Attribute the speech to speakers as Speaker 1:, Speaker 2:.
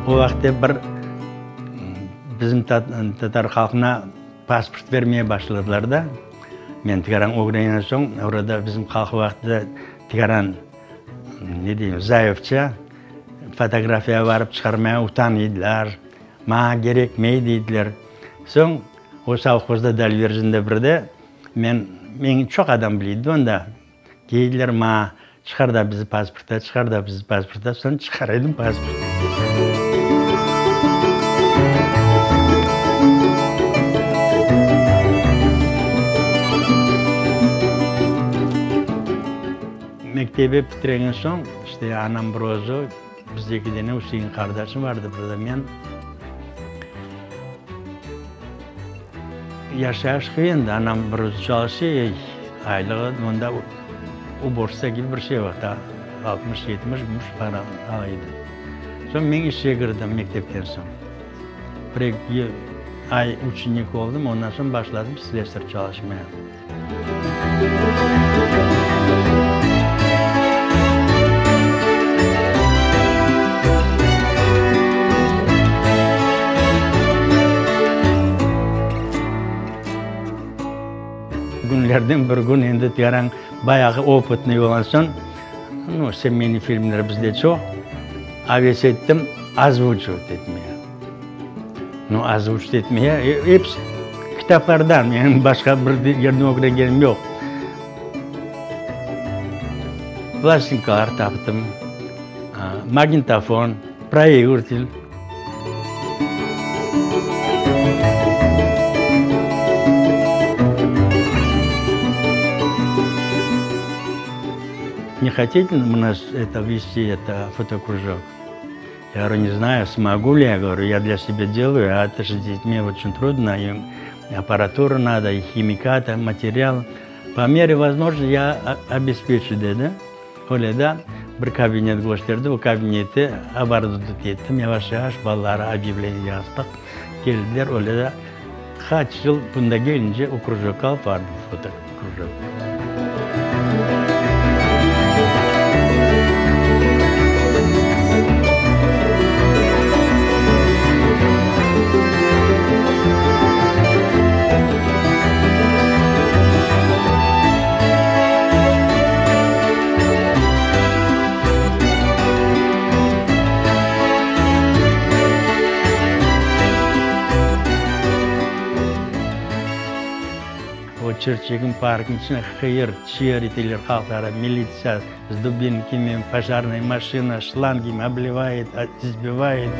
Speaker 1: O vaqıtta bir bizim tatar halqına pasport vermeye başladılar da. Men tikaran ögrengen soñ, orada bizim halq vaqtında tikaran, ne deyim, zayıfça fotografiya barıp çıqarmaya utanıydılar, maña kerekmey deydiler. Soñ o sovhozda Dalverjinde birde men, meni çoq adam biliydi onda, Deydiler maña, çıqar da bizi pasportta, çıqar da bizi pasportta, soñ çıqar edim pasport. Mektebi bitirgen soñ, işte anam bir özü, biz eki dene Üsein qardaşım vardı, bir de men. Yaşayış qıyın, anam bir özü çalışa, aylığı onda uborştsa kibi bir şey bar, 60-70 gümüş para ala edi. Soñ men işe kirdim mektepten soñ. Bir-eki ay uçenik oldım, ondan soñ başladım slesar çalışmaya. Künlerden bir kün endi tiyarañ bayağı opıtnıy bolğan soñ, nu, semeyniy filmler bizde çoq, aves ettim ozvuçivat etmege. Nu, ozvuçit etmege, episi kitaplardan, menim başqa bir yerden ögrengenim yoq. Plastinkalar taptım, magnitofon, proigritel. Ne хотите у нас это вести, это фотокружок? Я говорю, не знаю, смогу ли, я говорю, я для себя делаю, а это же с детьми очень трудно, им аппаратура надо, и химикаты, материал. По мере возможности я обеспечу, dedi. Öyle de bir kabinet kösterdi, o kabineti оборудовать ettim, yavaş-yavaş balalara obъявление yazdıq, keldiler, öyle de qaç yıl bunda gelince o krujokqa alıp bardım, foto krujok. O Çirçigin parkınıñ içine hıyır, çiğir eteler halqları, militsiya s dubinkimi, pojarnıy maşina, şlangimi oblivayet, izbivayet.